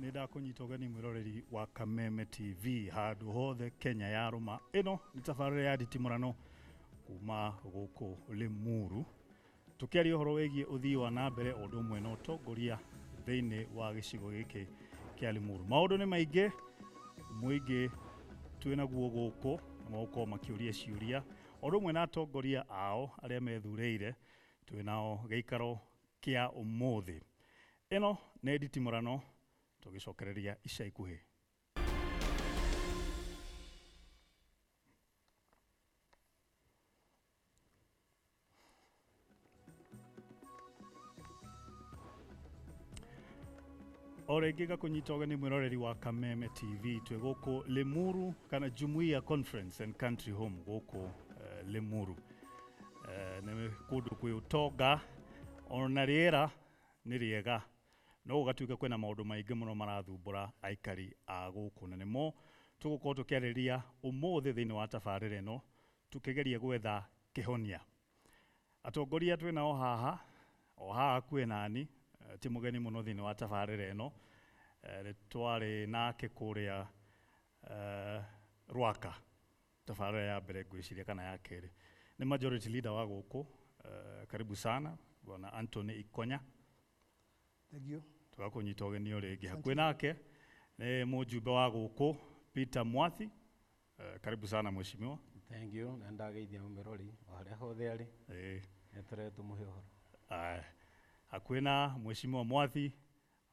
Nĩ ndakũnyita ũgeni mwĩroreri wa Kameme TV handũ hothe Kenya yarũma. Ĩno nĩ tabarĩra ya nditimũrano kuma gũkũ Limuru, tũkĩaria ũhoro wĩgiĩ ũthii wa na mbere o ũndũ ũmwe na ũtongoria thĩinĩ wa gĩcigo gĩkĩ kĩa Limuru. Maũndũ nĩ maingĩ mũingĩ twĩnaguo gũkũ na magũkorwo makĩũria ciũria o ũndũ ũmwe na atongoria ao arĩa methurĩire twĩnao gĩikaro kĩa ũmũthĩ. Ĩno nĩ nditimũrano tũgĩcokereria ica ikuhĩ. O rĩngĩ ngakũnyita ũgeni mwĩroreri wa Kameme TV, twĩ gũkũ Limuru kana Jumuiya Conference and Country Home gũkũ Limuru. Nĩ kũndũ kwĩ ũtonga ona rĩera nĩ rĩega, no gũgatuĩka kwĩna maũndũ maingĩ mũno marathumbũra aikari a gũkũ, na nĩmo tũgũkorwo tũkĩarĩrĩria ũmũthĩ thĩinĩ wa tabarĩra ĩno tũkĩgeria gwetha kĩhonia. Atongoria twĩnao haha o haha hakuhĩ nani, ti mũgeni mũno thĩinĩ wa tabarĩra ĩno, nĩ twarĩ nake kũrĩa Rwaka tabarĩra ya mbere ngwĩciria kana ya kerĩ. Nĩ majority leader wa gũkũ, karibu sana bwana Anthony Ikonya. Thank you. Tũgakũnyita ũgeni o rĩngĩ. Hakuhĩ nake nĩ mũjumbe wa gũkũ Peter Mwathi, karibu sana mheshimiwa. Thank you, na ndageithia mũmerori o harĩa hothe arĩ. Eterere tũmũhe ũhoro. Hakuhĩ na mheshimiwa Mwathi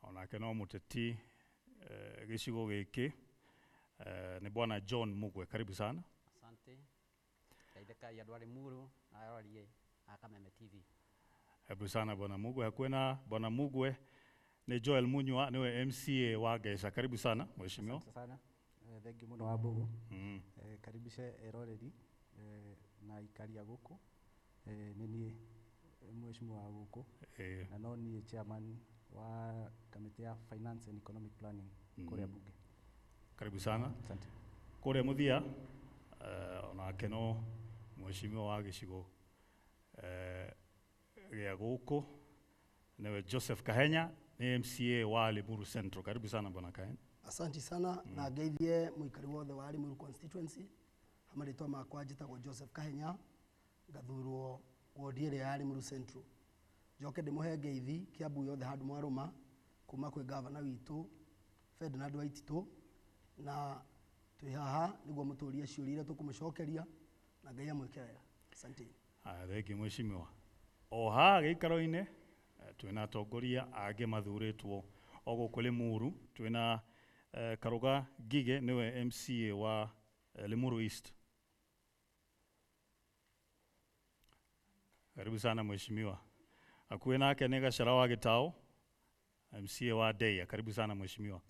onake no mũteti gĩcigo gĩkĩ, nĩ bwana John Mugwe, karibu sana. Asante. Geithĩkai andũ a Limuru na arori a Kameme TV. Karibu sana bwana Mugwe. Hakuhĩ na bwana Mugwe nĩ Joel Munyua, niwe MCA wa Ngeca, karibu sana mheshimiwa. Asante sana. Thank you mũno Wambũgũ. Karibishe eroreri na aikari a gũkũ. Nĩ niĩ mheshimiwa wa gũkũ. Na no niĩ chairman wa kamĩtĩ ya Finance and Economic Planning kũrĩa bunge. Karibu sana. Asante. Kũrĩa mũthia onake no mheshimiwa wa gĩcigo gĩa gũkũ niwe Joseph Kahenya, nĩ MCA wa Limuru Central. Karibu sana bwana Kahenya. Asante sana na ngeithie mũikari wothe wa Limuru constituency. Marĩtwa makwa njĩtagwo Joseph Kahenya, ngathurwo wodi ĩrĩa ya Limuru Central. Njoke ndĩmũhe ngeithi Kiambu yothe handũ mwarũma kuma kwĩ gavana witũ Ferdinand Waititũ, na twĩ haha nĩguo mũtũrie ciũria iria tũkũmũcokeria na Ngai amwĩke wega. Asante. Haya, thank you mheshimiwa. O haha gĩikaro-inĩ twĩna atongoria angĩ mathurĩtwo o gũkũ Limuru. Twĩna Karuga Ngige, nĩwe MCA wa Limuru East. Karibu sana mheshimiwa. Hakuhĩ nake nĩ Gachara wa Gĩtaũ, MCA wa Ndeia. Karibu sana mheshimiwa.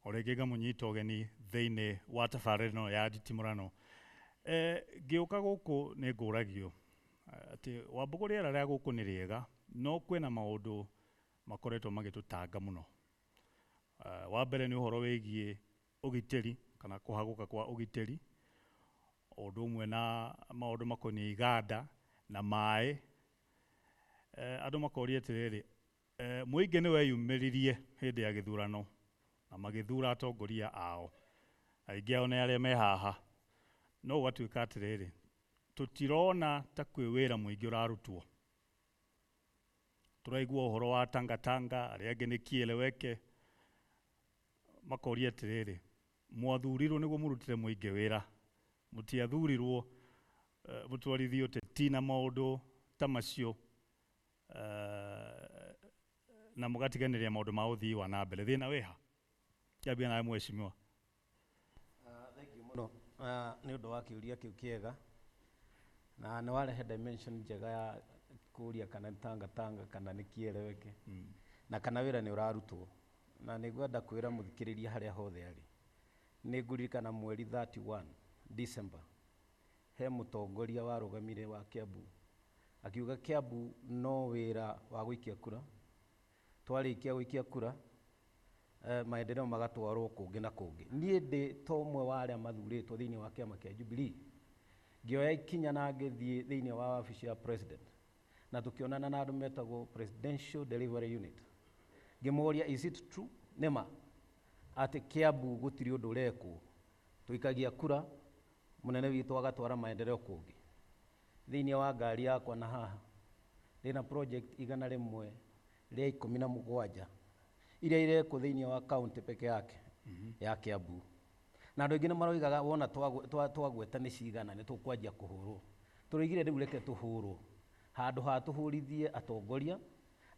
O rĩngĩ ngamũnyita ũgeni thĩinĩ wa tabarĩra ĩno ya nditimũrano. Ngĩũka gũkũ nĩ ngũragio atĩ Wambũgũ rĩera rĩa gũkũ nĩ rĩega, no kwĩna maũndũ makoretwo magĩtũtanga mũno. Wa mbere nĩ ũhoro wĩgiĩ ũgitĩri kana kũhagũka kwa ũgitĩri, o ũndũ ũmwe na maũndũ makoniĩ iganda na maĩ. Andũ makoria atĩrĩrĩ, mũingĩ nĩ weyumĩririe hĩndĩ ya gĩthurano na magĩthura atongoria ao, aingĩ ao nĩ arĩa me haha, no gũgatuĩka atĩrĩrĩ, tũtirona ta kwĩ wĩra mũingĩ ũrarutwo. Tũraigua ũhoro wa tangatanga, arĩa angĩ nĩ kieleweke. Makoria atĩrĩrĩ, mwathurirwo nĩguo mũrutĩre mũingĩ wĩra, mũtiathurirwo mũtwarithie ũteti na maũndũ ta macio, na mũgatiganĩria maũndũ ma ũthii wa na mbere. Thĩna wĩha? Kĩambia nawe mheshimiwa. Thank you mũno nĩ ũndũ wa kĩũria kĩu kĩega, na nĩ warehe dimension njega ya kũria kana nĩ tangatanga kana nĩ kieleweke na kana wĩra nĩ ũrarutwo. Na nĩ ngwenda kwĩra mũthikĩrĩria harĩa hothe arĩ, nĩ ngũririkana mweri 31 December he mũtongoria warũgamire wa Kiambu akiuga Kiambu no wĩra wa gũikia kura, twarĩkia gũikia kura maendeleo magatwarwo kũngĩ na kũngĩ. Niĩ ndĩ ta ũmwe wa arĩa mathurĩtwo thĩinĩ wa kĩama kĩa Jubilee, ngĩoya ikinya na ngĩthiĩ thĩinĩ wa wabici ya president, na tũkĩonana na andũ metagwo Presidential Delivery Unit, Ngĩmoria, is it true nĩma atĩ Kiambu gũtirĩ ũndũ ũrekwo, tũikagia kura mũnene witũ agatwara maendeleo kũngĩ. Thĩinĩ wa ngari yakwa na haha ndĩna project 117 iria irekwo thĩinĩ wa county peke yake ya Kiambu. Na andũ aingĩ nĩ maroigaga wona twagweta nĩ cigana nĩ tũkwanjia kũhũrwo. Tũroigire rĩu reke tũhũrwo handũ ha tũhũrithie atongoria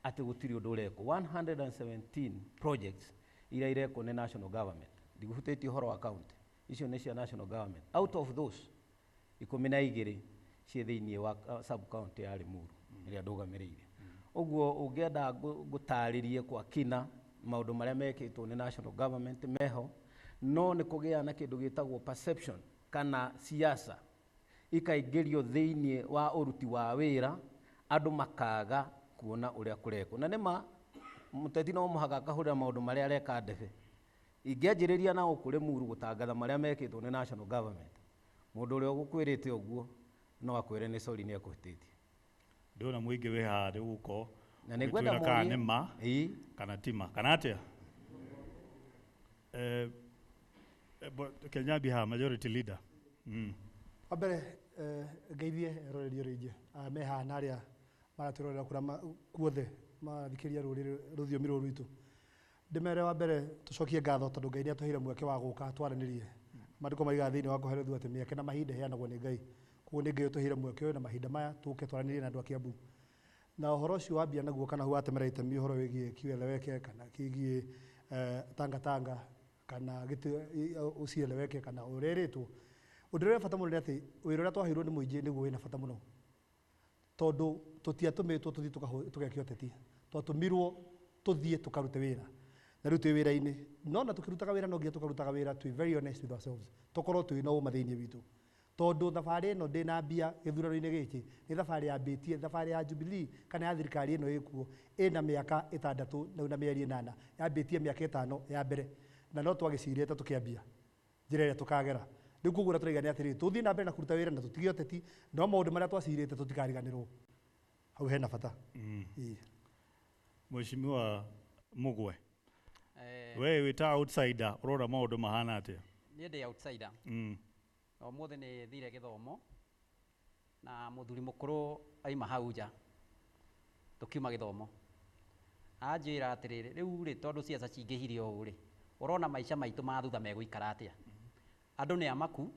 atĩ gũtirĩ ũndũ ũrekwo. 117 projects iria irekwo nĩ national government, ndigũhutĩtie ũhoro wa county, icio nĩ cia national government. Out of those 12 ciĩ thĩinĩ wa sub county ya Limuru ĩrĩa ndũgamĩrĩire. Ũguo ũngĩenda ngũtarĩrie kwa kina maũndũ marĩa mekĩtwo nĩ national government meho, no nĩ kũgĩa na kĩndũ gĩtagwo perception kana siasa ikaingĩrio thĩinĩ wa ũruti wa wĩra, andũ makaga kuona ũrĩa kũrekwo. Na nĩma mũteti no mũhaka akahũrĩra maũndũ marĩa areka ndebe. Ingĩanjĩrĩria na gũkũ Limuru gũtangatha marĩa mekĩtwo nĩ national government, mũndũ ũrĩa ũgũkwĩrĩte ũguo no akwĩre nĩ sorry nĩ ekũhĩtĩtie. Ndĩrona mũingĩ wĩ haha rĩu gũko Na nĩ ngwenda ũgĩtwĩra kana mũrie nĩ ma Ĩĩ. kana ti ma kana atĩa. Kenyambi haha majority leader. Wa mbere ngeithie eroreri rĩngĩ me haha na arĩa maratwĩrorera kũrĩa kuothe marathikĩrĩria rũrĩrĩ rũthiomi rũrũ rwitũ. Ndĩmere wa mbere tũcokie ngatho tondũ Ngai nĩ atũheire mweke wa gũka twaranĩrie. Maandĩko marigaga thĩinĩ wa Kohelethu atĩ mĩeke na mahinda iheanagwo nĩ Ngai. Koguo nĩ Ngai ũtũheire mweke ũyũ na mahinda maya tũke twaranĩrie na andũ a Kiambu. Na ũhoro ũcio wambia naguo kana watemera itemi ũhoro wĩgiĩ kieleweke kana kĩgiĩ tanga tanga kana gĩtĩ usieleweke kana ũrerĩtwo. Ũndũ ũrĩa wĩ bata mũno nĩ atĩ wĩra ũrĩa twaheirwo nĩ mũingĩ nĩguo wĩna bata mũno. Tondũ tũtiatũmĩtwo tũthiĩ tũgeke ũteti. Twatũmirwo tũthiĩ tũkarute wĩra. Na rĩu twĩ wĩra-inĩ. No na tũkĩrutaga wĩra no nginya tũkarutaga wĩra twĩ very honest with ourselves. Tũkorwo twĩ na ũma thĩinĩ witũ. Tondũ thabarĩ ĩno ndĩnambia gĩthurano-inĩ gĩkĩ nĩ thabarĩ yambĩtie, thabarĩ ya Jubilee kana ya thirikari ĩno ĩkuo ĩna mĩaka 6 na mĩeri 8, yambĩtie mĩaka 5 ya mbere na no twagĩcirĩte tũkĩambia njĩra ĩrĩa tũkagera. Rĩu koguo ũrĩa tũraiga nĩ atĩrĩrĩ, tũthiĩ na mbere na kũruta wĩra na tũtige ũteti, no maũndũ marĩa twacirĩte tũtikariganĩrwo. Hau hena bata. Ĩĩ. Mheshimiwa Mugwe, we wĩ ta outsider ũrona maũndũ mahana atĩa? Niĩ ndĩ outsider. Na ũmũthĩ nĩ thire gĩthomo na mũthuri mũkũrũ aima hau nja tũkiuma gĩthomo. Anjĩra atĩrĩrĩ, rĩu rĩ tondũ ciaca cingĩhire ũũ rĩ, ũrona maica maitũ ma thutha megũikara atĩa? Andũ nĩ amaku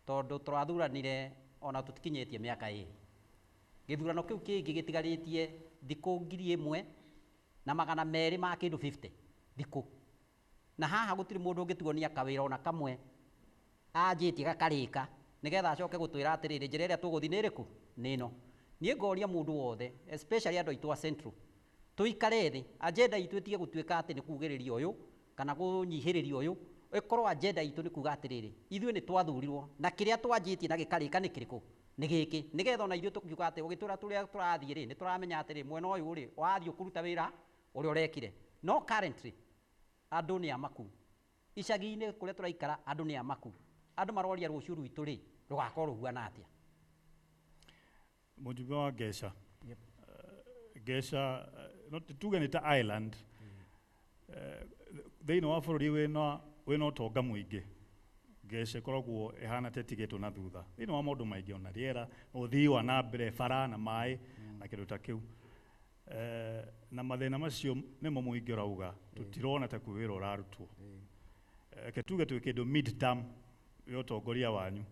tondũ tũrathuranire ona tũtikinyĩtie mĩaka 2. Gĩthurano kĩu kĩngĩ gĩtigarĩtie thikũ 1200 ma kĩndũ 50 thikũ. Na haha gũtirĩ mũndũ ũngĩtuonia kawĩra ona kamwe anjĩtie gakarĩka nĩgetha acoke gũtwĩra atĩrĩrĩ, njĩra ĩrĩa tũgũthiĩ nĩ ĩrĩkũ? Nĩ ĩno. Niĩ ngoria mũndũ wothe especially andũ aitũ a Central tũikare thĩ, agenda itũ ĩtige gũtuĩka atĩ nĩ kugĩrĩria ũyũ kana kũnyihĩrĩria ũyũ, ĩkorwo agenda itũ nĩ kuga atĩrĩrĩ, ithuĩ nĩ twathurirwo na kĩrĩa twanjĩtie na gĩkarĩka nĩ kĩrĩkũ? Nĩ gĩkĩ. Nĩgetha ona ithuĩ tũkiuga atĩ ũgĩtwĩra tũrĩa tũrathiĩ rĩ, nĩ tũramenya atĩrĩ mwena ũyũ rĩ wathiĩ ũkũruta wĩra ũrĩa ũrekire. No currently andũ nĩ amaku. Icagi-inĩ kũrĩa tũraikara andũ nĩ amaku. Andũ maroria rũciũ rwitũ rĩ rũgakorwo rũhuana atĩa? Mũjumbe wa Ngeca. Ngeca no tuge nĩ ta island. Thĩinĩ wa bũrũri wĩna ũtonga mũingĩ. Ngeca ĩkoragwo ĩhana ta ĩtigĩtwo na thutha. Thĩinĩ wa maũndũ maingĩ ona rĩera, ũthii wa na mbere, bara na maĩ na kĩndũ ta kĩu. Na mathĩna macio nĩmo mũingĩ ũrauga tũtirona ta kwĩ wĩra ũrarutwo. Reke tuge twĩ kĩndũ mid term ya ũtongoria wanyu.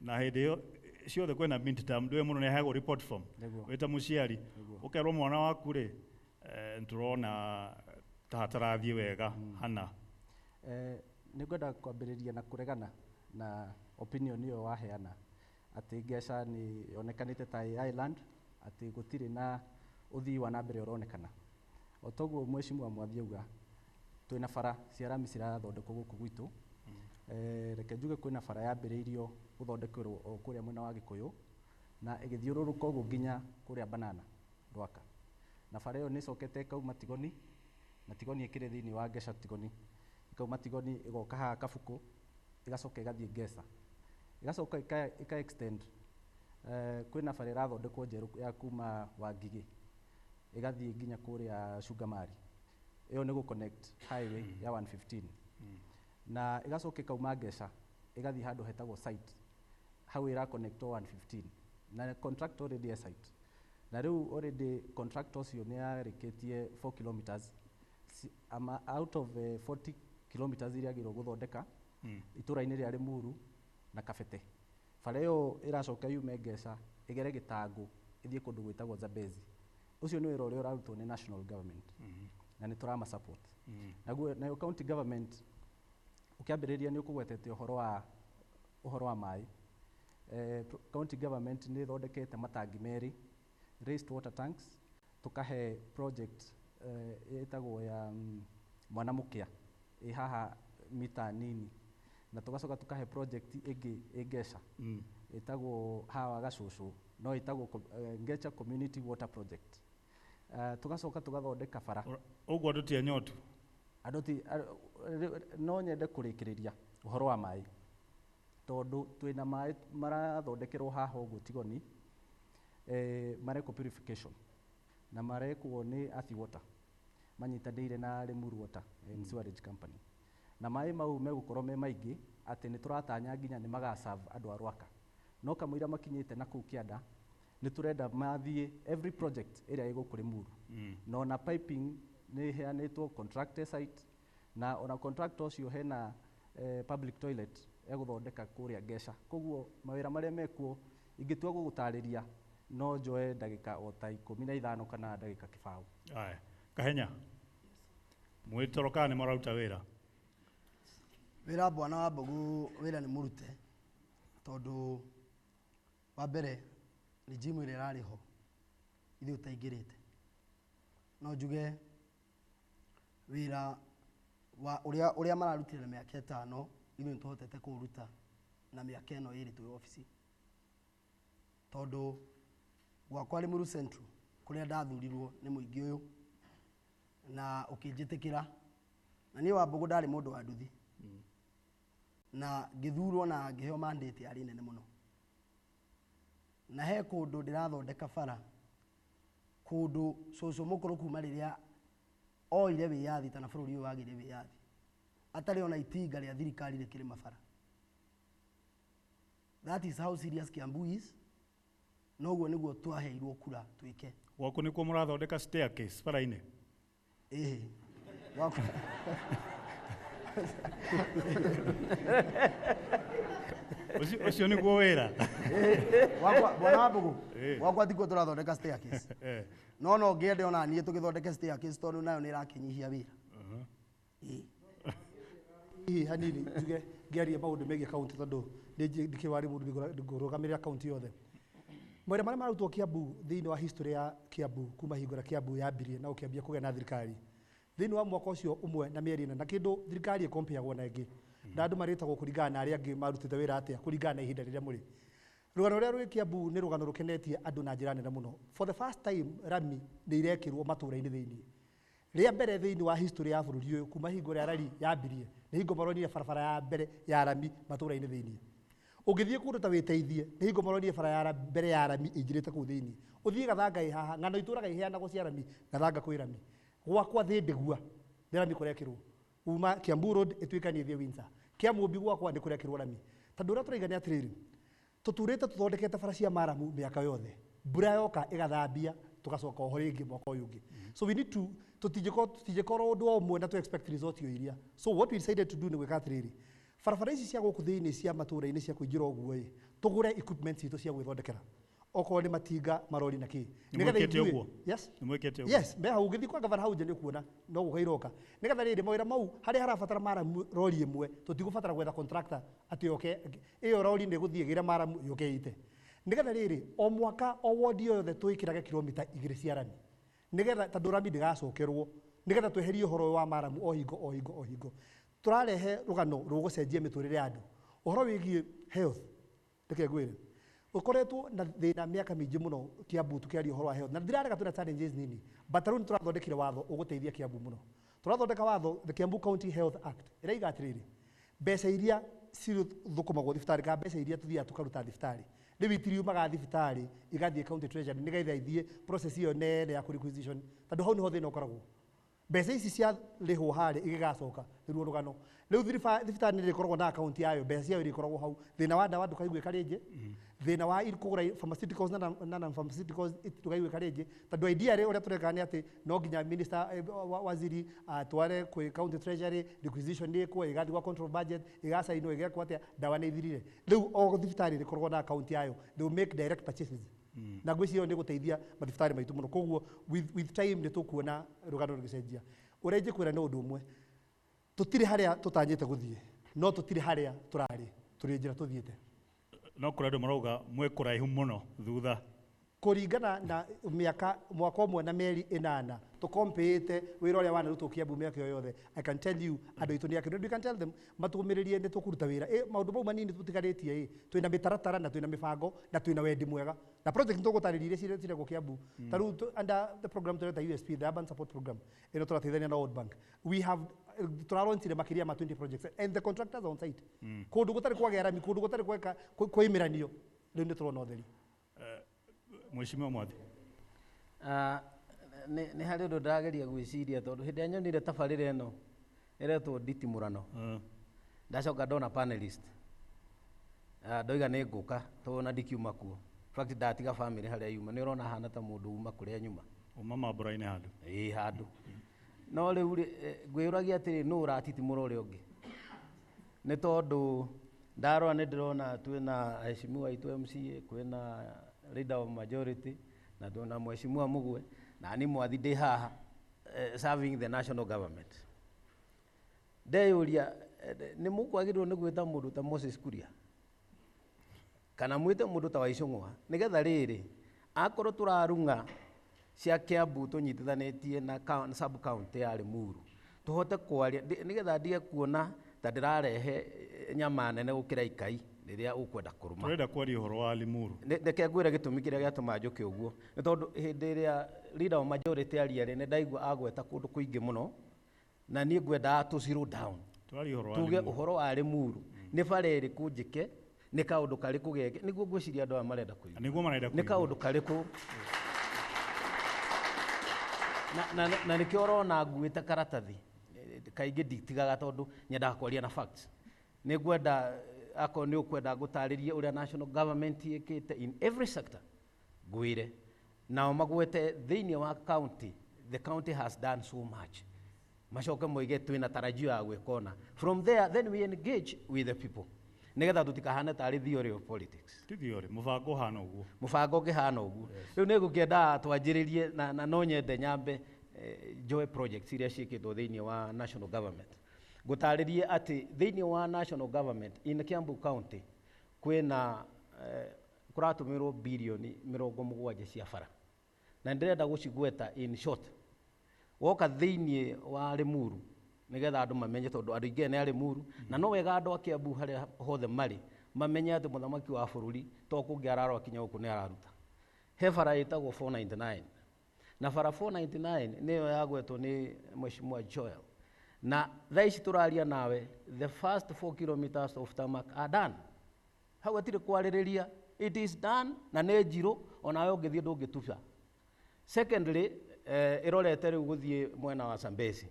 Na hĩndĩ ĩyo ciothe kwĩna mid term, ndũĩ mũno nĩ aheagwo report form. Wĩ ta mũciari, ũkerwo mwana waku rĩ, nĩtũrona ta hatarathiĩ wega hana. Nĩ ngwenda kwambĩrĩria na kũregana na opinion ĩyo waheana atĩ Ngeca nĩ yonekanĩte ta ĩ island, atĩ gũtirĩ na ũthii wa na mbere ũronekana. O toguo Mheshimiwa Mwathi auga, twĩna bara cia rami cirathondekwo gũkũ gwitũ. Reke njuge kwĩna bara yambĩrĩirio gũthondekerwo o kũrĩa mwena wa Gĩkũyũ na ĩgĩthiũrũrũka ũguo nginya kũrĩa Banana Rwaka. Na bara ĩyo nĩ ĩcokete ĩkauma Tigoni, na Tigoni ĩkĩrĩ thĩinĩ wa Ngeca Tigoni. Ĩkauma Tigoni ĩgoka haha Kabukũ, ĩgacoka ĩgathiĩ Ngeca. Ĩgacoka ĩka extend. Kwĩna bara ĩrathondekwo njerũ ya kuma Wangigĩ ĩgathiĩ nginya kũrĩa Cungamari. Ĩyo nĩ gũ connect highway ya 115 na ĩgacoka ĩkauma Ngeca ĩgathiĩ handũ hetagwo site hau ĩra connect 115 na contract already e site, na rĩu already contract ũcio nĩ yarĩkĩtie 4 kilometers ama out of 40 kilometers iria agĩrĩirwo gũthondeka itũra-inĩ rĩa Limuru na Kabete. Bara ĩyo ĩracoka yume Ngeca ĩgere Gĩtangũ ĩthiĩ kũndũ gwĩtagwo Zambezi. Ũcio nĩ wĩra ũrĩa ũrarutwo nĩ national government na nĩ tũrama support. Naguo nayo county government, ũkĩambĩrĩria nĩ ũkũgwetete ũhoro wa maĩ. County government nĩ ĩthondekete matangi merĩ, raised water tanks, tũkahe project ĩtagwo ya mwana mũkĩa ĩ haha mita nini, na tũgacoka tũkahe project ĩngĩ ĩ Ngeca ĩtagwo hawa Gacũcũ, no ĩtagwo Ngecha Community Water Project. Tũgacoka tũgathondeka bara. Ũguo andũ ti anyotu? Andũ ti no nyende kũrĩkĩrĩria ũhoro wa maĩ tondũ twĩna maĩ marathondekerwo haha ũguo Tigoni, marekwo purification na marekwo nĩ Athi Water manyitanĩire na Limuru Water and Sewerage Company, na maĩ mau megũkorwo me maingĩ atĩ nĩ tũratanya nginya nĩ magaserve andũ a Rwaka, no kamũira makinyĩte na kũu kĩanda nĩ tũrenda mathiĩ every project ĩrĩa ĩ gũkũ Limuru na ona piping nĩ ĩheanĩtwo contractor site, na ona contractor ũcio hena public toilet egũthondeka kũrĩa Ngeca. Koguo mawĩra marĩa mekuo ingĩtua gũgũtarĩria no njoe ndagĩka o ta 15 kana ndagĩka 20. Aya, Kahenya, mwĩtoro kana nĩ mũraruta wĩra? Wĩra, bwana wa Mbogo, wĩra nĩ mũrute tondũ wa mbere regime ĩrĩa ĩrarĩ ho ithuĩ tũtaingĩrĩte, no njuge wĩra wa ũrĩa mararutire na mĩaka 5 ithuĩ nĩ tũhotete kũũruta na mĩaka ĩno 2 twĩ obici, tondũ gwakwa Limuru Central kũrĩa ndathurirwo nĩ mũingĩ ũyũ na ũkĩnjĩtĩkĩra, na niĩ wa Mbogo ndarĩ mũndũ wa nduthi na ngĩthurwo na ngĩheo mandate yarĩ nene mũno, na he kũndũ ndĩrathondeka bara kũndũ cũcũ mũkũrũ kuma rĩrĩa oire wĩyathi kana bũrũri ũyũ wagĩire wĩyathi atarĩ ona itinga rĩa thirikari rĩkĩrĩma bara. That is how serious Kiambu is. Noguo nĩguo twaheirwo kura twĩke. Gwaku nĩkuo mũrathondeka staircase bara-inĩ? Ĩhĩ, gwakwa. Ũcio nĩguo wĩra? Gwakwa, bwana wa Mbogo, gwakwa tikuo tũrathondeka staircase, no ngĩende ona niĩ tũgĩthondeke staircase tondũ nayo nĩ ĩrakĩnyihia wĩra. Ĩĩ. Hihi hanini njuge ngĩaria maũndũ megiĩ kaunti tondũ ndikĩrĩ warĩ mũndũ ngũrũgamĩrĩra kaunti yothe. Mawĩra marĩa marutwo Kiambu thĩinĩ wa history ya Kiambu kuma hingo ĩrĩa Kiambu yambirie na ũkĩambia kũgĩa na thirikari thĩinĩ wa mwaka ũcio ũmwe na mĩeri 4 na kĩndũ, thirikari ĩkompeagwo na ĩngĩ na andũ marĩtagwo kũringana na arĩa angĩ marutĩte wĩra atĩa kũringana na ihinda rĩrĩa mũrĩ. Rũgano rũrĩa rwĩ Kiambu nĩ rũgano rũkenetie andũ na njĩra nene mũno. For the first time rami nĩ irekĩrwo matũũra-inĩ thĩinĩ, rĩa mbere thĩinĩ wa history ya bũrũri ũyũ kuma hingo ĩrĩa rari yambirie nĩ hingo maronire barabara ya mbere ya rami matũũra-inĩ thĩinĩ. Ũngĩthiĩ kũndũ ta Wĩteithie nĩ hingo maronire bara ya mbere ya rami ĩingĩrĩte kũu thĩinĩ. Ũthiĩ Gathanga ĩ haha, ng'ano itũraga iheanagwo cia rami. Gathanga kwĩ rami, gwakwa Thĩndĩgua nĩ rami kũrekĩrwo uma Kiambu Road ĩtuĩkanie ĩthiĩ Windsor. Kĩamũmbi gwakwa nĩ kũrekĩrwo rami, tondũ ũrĩa tũraiga nĩ atĩrĩrĩ, tũturĩte tũthondekete bara cia maramu mĩaka yothe, mbura yoka ĩgathambia, tũgacoka oho rĩngĩ mwaka ũyũ ũngĩ. So we need to tũtingĩkorwo ũndũ o ũmwe na to expect result o iria. So what we decided to do nĩ gwĩka atĩrĩrĩ, barabara ici cia gũkũ thĩinĩ cia matũũra-inĩ cia kũingĩra ũguo ĩ, tũgũre equipment citũ cia gwĩthondekera, okorwo nĩ matinga, marori na kĩ. Nĩ Nĩgetha mwĩkĩte ũguo? Yes. Nĩ mwĩkĩte ũguo? Yes, me hau ũgĩthiĩ kwa gavana hau nja nĩ ũkuona no gũka iroka, nĩgetha rĩrĩ mawĩra mau harĩa harabatara maramu rori ĩmwe tũtigũbatara gwetha contractor atĩ oke ĩyo rori nĩ ĩgũthiĩ ĩgĩre maramu yũke ĩite, nĩgetha rĩrĩ o mwaka o wodi o yothe twĩkĩrage kilomita 2 cia rami, nĩgetha tondũ rami ndĩgacokerwo, nĩgetha tweherie ũhoro ũyũ wa maramu o hingo o hingo o hingo. Tũrarehe rũgano rũgũcenjia mĩtũrĩre ya andũ. Ũhoro wĩgiĩ health, reke ngwĩre ũkoretwo na thĩna mĩaka mĩingĩ mũno Kiambu tũkĩaria ũhoro wa health, na ndirarega twĩna challenges nini, but rĩu nĩ tũrathondekire watho ũgũteithia Kiambu mũno. Tũrathondeka watho, the Kiambu County Health Act, ĩraiga atĩrĩrĩ, mbeca iria cithũkũmagwo thibitarĩ kana mbeca iria tũthiaga tũkaruta thibitarĩ rĩu itiriumaga thibitarĩ igathiĩ county treasury nĩgetha ithiĩ process ĩyo nene ya requisition, tondũ hau nĩho thĩna ũkoragwo. Mbeca ici cia rĩhwo harĩa igĩgacoka nĩruo rũgano. Rĩu thibitarĩ nĩ ĩrĩkoragwo na akaunti yayo, mbeca ciayo irĩkoragwo hau. Thĩna wa ndawa ndũkaiguĩka rĩngĩ, thĩna wa kũgũra pharmaceuticals na non-pharmaceuticals ndũkaiguĩka rĩngĩ, tondũ idea rĩ ũrĩa tũreka nĩ atĩ no nginya minister waziri atware kwĩ county treasury requisition ĩkwo, ĩgathiĩ gwa control budget, ĩgacainwo, ĩgekwo atĩa, ndawa nĩ ithirire. Rĩu o thibitarĩ ĩrĩkoragwo na akaunti yayo, they will make direct purchases. Na ngwĩciria ĩyo nĩ gũteithia mathibitarĩ maitũ mũno. Koguo with time nĩ tũkuona rũgano rũgĩcenjia. Ũrĩa ingĩkwĩra nĩ ũndũ ũmwe, tũtirĩ harĩa tũtanyĩte gũthiĩ, no tũtirĩ harĩa tũrarĩ, tũrĩ njĩra tũthiĩte. No kũrĩ andũ marauga mwĩ kũraihu mũno thutha. Kũringana na mĩaka mwaka ũmwe na mĩeri 8 tũkompĩte wĩra ũrĩa wanarutwo Kiambu mĩaka ĩyo yothe, I can tell you andũ aitũ nĩ akenu. You can tell them matũmĩrĩrie nĩ tũkũruta wĩra. Maũndũ mau manini tũtigarĩtie, twĩna mĩtaratara na twĩna mĩbango na twĩna wendi mwega. Na project nĩtũgũtarĩria iria cirekwo Kiambu. Ta rĩu under the program tũreta USP, the Urban Support Program, ĩno tũrateithania na World Bank. We have tũralaunchire makĩria ma 20 projects and the contractors are on site. Kũndũ gũtarĩ kwagĩa rami, kũndũ gũtarĩ gweka kwĩimĩranio, rĩu nĩ tũrona ũtheri. Mheshimiwa Mwathi. Nĩ harĩ ũndũ ndĩrageria gwĩciria tondũ hĩndĩ ĩrĩa nyonire tabarĩra ĩno ĩretwo nditimũrano, ndacoka ndona panelist, ndoiga nĩ ngũka tondũ ona ndikiuma kuo. In fact ndatiga family harĩa yuma, nĩ ũrona hana ta mũndũ uma kũrĩa nyuma. Uma mambũra-inĩ handũ. Ĩĩ handũ. No rĩu rĩ, ngwĩyũragia atĩrĩ, nũ ũratitimũra ũrĩa ũngĩ? Nĩ tondũ ndarora nĩ ndĩrona twĩna aheshimiwa aitũ MCA, kwĩna leader of majority, na twĩna mheshimiwa Mugwe, na niĩ Mwathi ndĩ haha, serving the national government. Ndeyũria, nĩ mũkwagĩrĩirwo nĩ gwĩta mũndũ ta Moses Kuria kana mwĩte mũndũ ta Waicũng'wa, nĩgetha rĩrĩ akorwo tũrarung'a cia Kiambu tũnyitithanĩtie na sub county ya Limuru, tũhote kwaria nĩgetha ndige kuona ta ndĩrarehe nyama nene gũkĩra ikai rĩrĩa ũkwenda kũrũma. Tũrenda kwaria ũhoro wa Limuru. Reke ngwĩre gĩtũmi kĩrĩa gĩatũma njũke ũguo, nĩ tondũ hĩndĩ ĩrĩa leader of majority aria rĩ, nĩ ndaigua agweta kũndũ kũingĩ mũno, na niĩ ngwendaga tũ zero down. Tũraria ũhoro wa Tuge Limuru. ũhoro wa Limuru, nĩ bara ĩrĩkũ njĩke, nĩ kaũndũ karĩkũ geke, nĩguo ngwĩciria andũ aya marenda kũigua. Nĩguo marenda Nĩ kũigua. kaũndũ karĩkũ? Na nĩkĩo ũrona nguĩte karatathi, kaingĩ nditigaga tondũ nyendaga kwaria na facts. Nĩ ngwenda, akorwo nĩ ũkwenda ngũtarĩrie ũrĩa national government ĩkĩte in every sector, ngwĩre. Nao magwete thĩinĩ wa county, the county has done so much. Macoke moige twĩna tarajio ya gwĩka ũna. From there, then we engage with the people. Nĩgetha tũtikahane tarĩ theory of politics. Ti theory, mũbango ũhana ũguo. Mũbango ũngĩhana ũguo. Rĩu nĩ ngũkĩenda twanjĩrĩrie na no nyende nyambe njoe projects iria ciĩkĩtwo thĩinĩ wa national government. Ngũtarĩrie atĩ thĩinĩ wa national government in Kiambu County kwĩna kũratũmĩrwo bilioni 70 cia bara. Na ndĩrenda gũcigweta in short. Woka thĩinĩ wa Limuru nĩgetha andũ mamenye, tondũ andũ aingĩ nĩ a Limuru, na no wega andũ a Kiambu harĩa hothe marĩ mamenye atĩ mũthamaki wa bũrũri to kũngĩ ararora kinya gũkũ nĩ araruta. He bara ĩtagwo 499. Na bara 499 nĩyo yagwetwo nĩ Mheshimiwa Joel. Na thaa ici tũraria nawe, the first 4 kilometers of tarmac are done. Hau hatirĩ kwarĩrĩria, it is done na nĩ njirũ, onawe ũngĩthiĩ ndũngĩtuba. Secondly, ĩrorete rĩu gũthiĩ mwena wa Sambesi.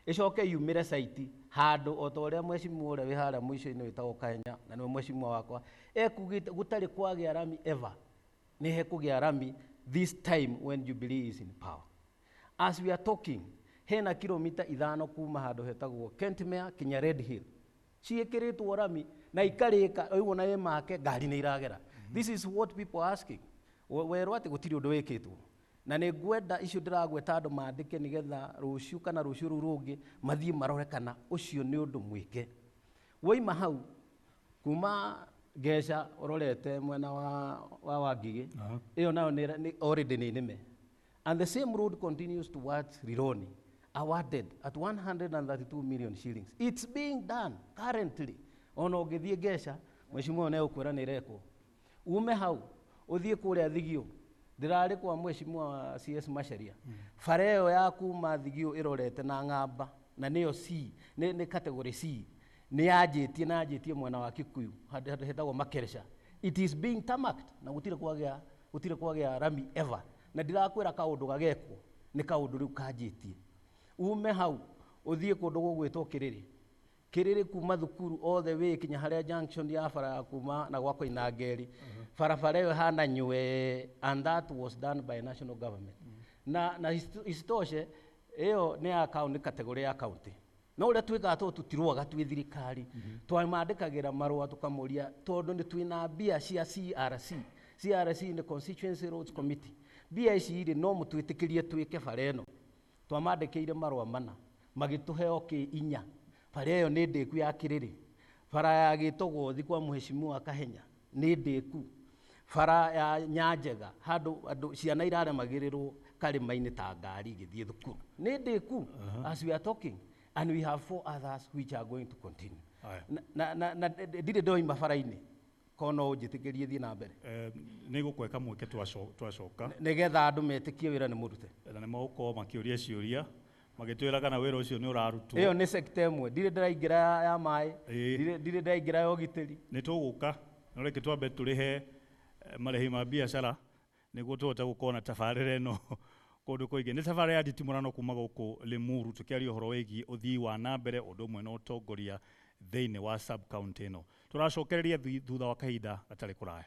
Ĩcoke yumĩre site handũ o ta ũrĩa mheshimiwa ũrĩa wĩ harĩa mũico-inĩ wĩtagwo Kahenya, na nĩwe mheshimiwa wakwa, ekugĩte gũtarĩ kwagĩa rami ever. Nĩ hekũgĩa rami this time when Jubilee is in power. As we are talking, hena kilomita 5 kuma handũ hetagwo Kentmere kinya Red Hill. Ciĩkĩrĩtwo rami na ikarĩka, rĩu ona ĩ make ngari nĩ iragera. This is what people are asking. Werwo atĩ gũtirĩ ũndũ wĩkĩtwo. Na nĩ ngwenda icio ndĩragweta andũ mandĩke nĩgetha rũciũ kana rũciũ rũu rũngĩ mathiĩ marore kana ũcio nĩ ũndũ mwĩke. Woima hau kuma Ngeca ũrorete mwena wa Wangigĩ, ĩyo nayo nĩ already nĩ nĩme. And the same road continues towards Rironi, awarded at 132 million shillings. It's being done currently. Ona ũngĩthiĩ Ngeca, mheshimiwa nĩ egũkwĩra nĩ ĩrekwo. Ume hau, ũthiĩ kũrĩa Thigio, ndĩrarĩ kwa mheshimiwa wa CS Macharia. Bara ĩyo ya kuma Thigio ĩrorete na Ng'amba, na nĩyo C, nĩ category C. Nĩ yanjĩtie na yanjĩtie mwena wa Kikuyu, handũ hetagwo Makeresha. It is being tarmacked na gũtirĩ kwagĩa rami ever. Na ndĩrakwĩra kaũndũ gagekwo, nĩ kaũndũ rĩu kanjĩtie. Ume hau ũthiĩ kũndũ gũgwĩtwo Kĩrĩrĩ. Kĩrĩrĩ kuma thukuru all the way kinya harĩa junction ya bara ya kuma na gwa Koinangeri. Barabara ĩyo ĩhana nywe, and that was done by national government. Na isitoshe ĩyo nĩ ya county, category ya county. No ũrĩa twĩkaga tondũ tũtirũaga twĩ thirikari, twamandĩkagĩra marũa tũkamũria tondũ nĩ twĩna mbia cia CRC. CRC nĩ Constituency Roads Committee. Mbia ici rĩ, no mũtwĩtĩkĩrie twĩke bara ĩno. Twamandĩkĩire marũa mana, magĩtũhe okay inya. Bara ĩyo nĩ ndĩku ya Kĩrĩrĩ. Bara ya Gĩtogothi kwa Mheshimiwa Kahenya nĩ ndĩku. Bara ya Nyanjega handũ andũ ciana iraremagĩrĩrwo karĩma-inĩ ta ngari igĩthiĩ thukuru nĩ ndĩku. As we are talking, and we have four others which are going to continue. Aya. Na ndirĩ ndoima bara-inĩ, ko no ũnjĩtĩkĩrie thiĩ na mbere. Nĩ gũkweka mweke twacoka nĩgetha andũ metĩkie wĩra nĩ mũrute. Na nĩ megũkorwo makĩũria ciũria magĩtwĩra kana wĩra ũcio nĩ ũrarutwo. Ĩyo nĩ sector ĩmwe, ndirĩ ndĩraingĩra ya maĩ, ndirĩ ndĩraingĩra ya ũgitĩri. Nĩ tũgũka, no reke twambe tũrĩhe marĩhi ma biacara nĩguo tũhote gũkorwo na tabarĩra ĩno kũndũ kũingĩ. Nĩ tabarĩra ya nditimũrano kuma gũkũ Limuru, tũkĩaria ũhoro wĩgiĩ ũthii wa na mbere ũndũ ũmwe na ũtongoria thĩinĩ wa sub county ĩno. Tũracokereria thutha wa kahinda gatarĩ kũraya.